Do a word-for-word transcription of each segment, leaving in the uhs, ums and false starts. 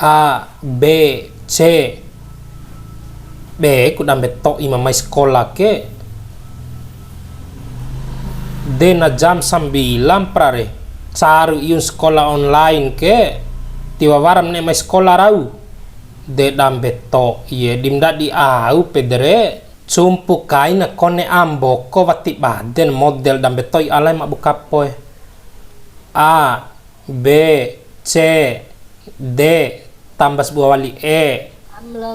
A, B, C. Be ku dambe to'i ma mai sekola ke. De na jam sambilan pra re. Caru iun sekola online ke. Tiwara ma ne'e mai sekola rau. De dambe to'i e, di ma ndadi au pede re. Cumpu kaina kone amboko wati baden model dambe to'i alai ma bukapo e. A, B, C, D, tamba sabua wali E.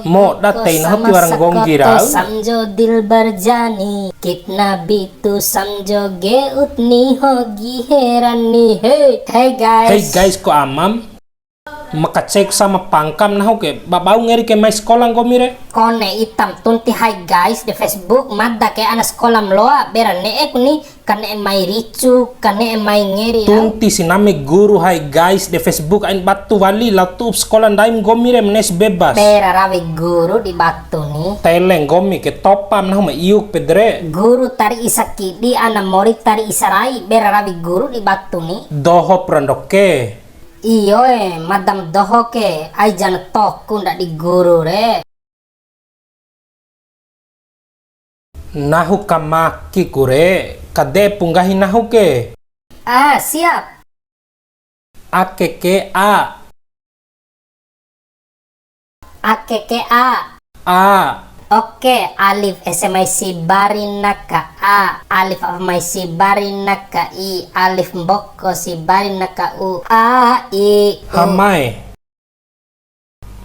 Moda tei nahu tiwara nggonggi rau. Samjo dilbar jani, kitna bitu samjo geut niho giherani. Hey, hey guys. Hey guys, ko amam. Makaceku sama pangkam nahu ke, babau ngeri ke mai sekola nggomi re. Kone itam tunti hai guys di Facebook, mada ke ana sekola ma loa, bera ne'e ku ni, kane'e mai ricu, kane'e mai ngeri au. Tunti si nami guru hai guys di Facebook, ain batu wali, lao tu'up sekola ndaim nggomi re, menes bebas. Bera rawi guru di batu ni. Tele nggomi ke topam nahu ma iuk pede re. Guru tari isa kidi, ana mori tari isa rai, bera rawi guru di batu ni. Doho pura ndoke. Iyo e, mada ma doho ke, ai jana toku ndadi guru re. Nahu kamaki ku re, kade'e pu nggahi nahu ke. Ah, siap. Ake ke A. Ake ke A. A. Oke, alif ese mai sibari na ka A, alif afa mai sibari na ka I, alif mboko sibari na ka U. A, I, U. Hamae.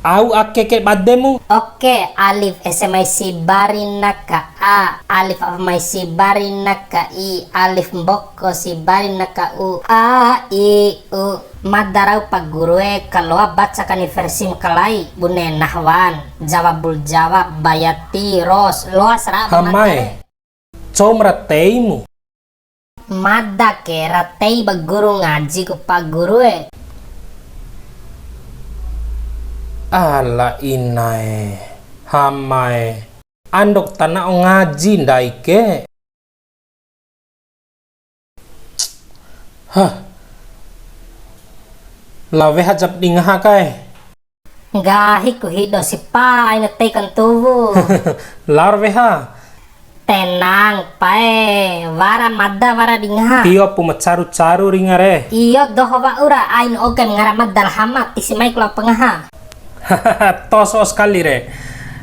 Au ake ke bademu. Oke, alif ese mai sibari na ka A, alif afa mai sibari na ka I, alif mboko sibari na ka U. A, I, U. Mada rau pa guru e, kaloa baca kani versi makalai, bune nahwan, jawabul jawab, bayati, ros, loas ra ba mada re. Hamae. Cou ma ra teimu. Mada ke ra tei ba guru ngaji ku pa guru e. Ala inae, hamae. Andok tana'o ngaji ndai ke. Hah. Lao weha jap di ngaha kae. Nggahi ku hido si pa aina tei kantuwu. Laor weha. Tenang pae, wara mada wara di ngaha. Tio pu ma caru-caru ringa re. Iyo doho wa'ura ain okem ngara mada la Hama tisi mai ku lao pangaha. Tos os kali re.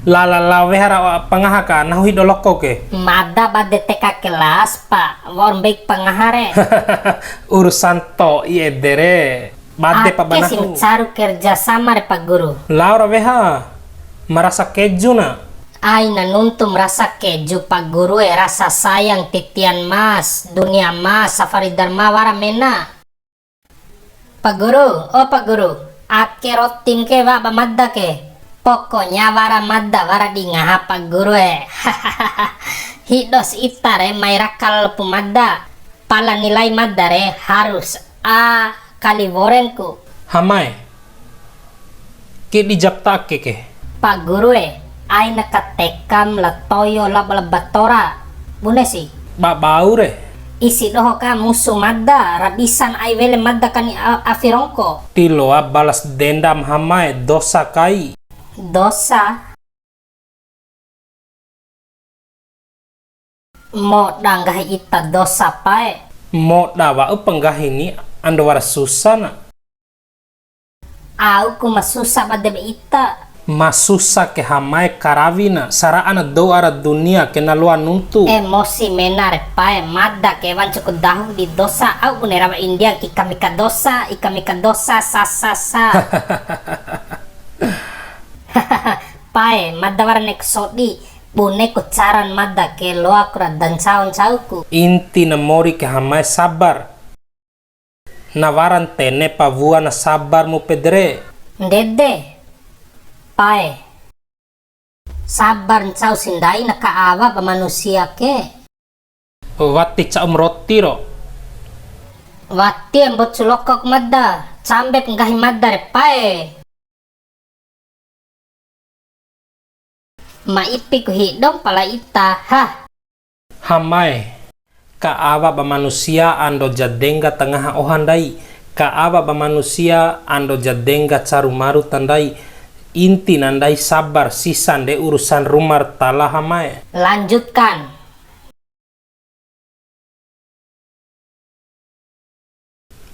La la la weha ra pangaha ka nahu hido loko ke. Mada bade teka kelas pa, wa'ur mbeik pangaha re. Urusan to'i ede re. Bade pa banahu. Ake si ma caru kerja sama re pa guru. Lao ra weha. Ma rasa keju na. Aina nuntu ma rasa keju pa guru e, rasa sayang titian mas, dunia mas, safari dharma wara mena. Pa guru, o pa guru, ake rotim ke wa'a ba mada ke. Pokoknya wara mada wara di ngaha pa guru e. Hidos ita re mai raka lalo pu mada. Pala nilai mada re harus A kali woren ku. Hamae. Ke di jap ta ake ke. Pa guru e, aina ka tekam la toyo labo la batora. Bune si. Ba bau re. Isi doho ka musu mada, ra bisan ai wele mada kani a-, afi rongko. Tiloa balas dendam hamae, dosa kai. Dosa. Moda nggahi ita dosa pae. Moda wa'u pa nggahi ni ando wara susa na. Au ku ma susa bade ba ita. Ma susa ke hamae karawi na, sara'a na dou ara dunia ke na loa nuntu. Emosi mena re pae, mada ke wancuku dahu di dosa, au bune rawa India, ika mika dosa, ika mika dosa, sa, sa, sa. Pae, mada wara ne'e ku sodi, bune ku caran mada ke loaku ra da ncao-ncauku. Inti na mori ke hamae sabar. Na wara ntene pa wua na sabar mu pede re. Ndede. Pae. Sabar ncau si ndai na ka awa ba manusia ke. Wati ca'um roti ro. Wati mbocu lokok mada, cambep nggahi mada re pae. Ma ipi ku hidom pala ita, hah. Hamae, ka awa ba manusia ando ja dengga tangaha oha ndai, Ka awa ba manusia, ando ja dengga caru maru ta ndai, inti na ndai sabar, sisa nde urusan rumar tala hamae. Lanjutkan.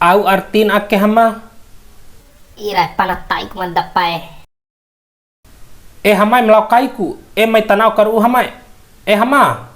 Au artin ake hama? Ira pana ta'i ku ma dapae. E hamae, ma lao kaiku, e mai tana'o karu'u hamae. E hama,